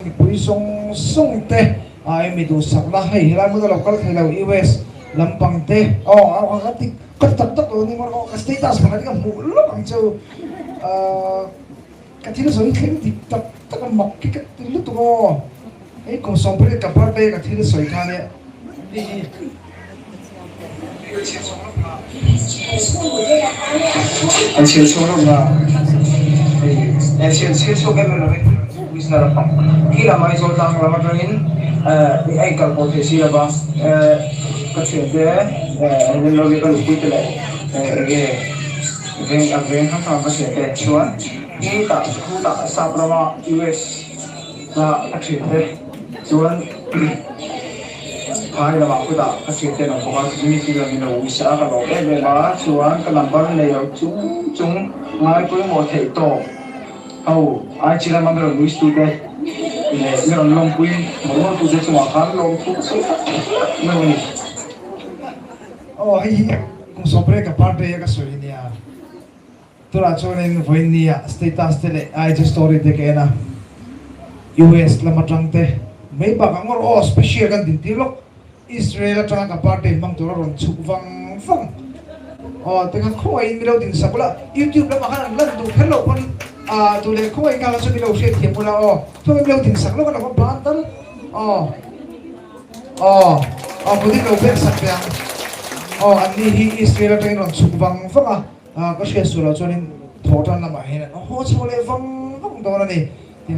Mipui zawng zawng te ai mi duhsakna hei helai hmun a lo kal thei lo US lampang te aw ka ti ka ti tak tak lo ni maw aw ka status pakhat hi ka hmuh lawk ang cheu ka thil sawi thleng dik tak tak a mak hi ka ti lutuk aw hei kum 18 ka birthday ka thil sawi kha nia hei hi An chhiar chhuak reuh na hei an chhiar chhiar chhuak em em lovin wisna lampang khi lam Aizawl tlang lam atangin eh a inkal pawh theih si lova eh ka thiante eh an lo ka luhpui te leh eh enge veng an veng hrang hrang ka thiante chuan khutah khutah sap rama US a ka thiante chuan. Phai lamah kutah ka hriat te an awm bawk a, chumi chu chuan min lo ui sa a, ka lawm em em a, chuan ka number nei lo chung chung ngai pawimawh theih tawk ho IG lama mi rawn wish tute leh mi rawn lawmpui mawlh mawlh tute chungah khan lawmthu ka sawi tak tak meuh a ni. Aw hei hi kum 18 ka birthday a ka sawi ania. Tunah chuanin vawiinnia status te leh IG story te ka en a, US lam atang te mai bakah ngawr aw special kan din tir lawk, Israel atanga ka birthday hmang tura rawn chhuk vang vang aw te kha khawngaih in milo din sak ula, YouTube lamah khan an lan duh kher loh pawn ah duh leh khawngaih kha chu milo hriat thiam ula aw khawngaih milo din sak lawk a lo va ban tal aw aw aw kut in lo bek sak teh ang aw an ni hi Israel atangin rawn chhuk vang vang a. Ka hriat sual ah chuanin thawhtan lamah hian an haw chho leh vang vang dawn a ni.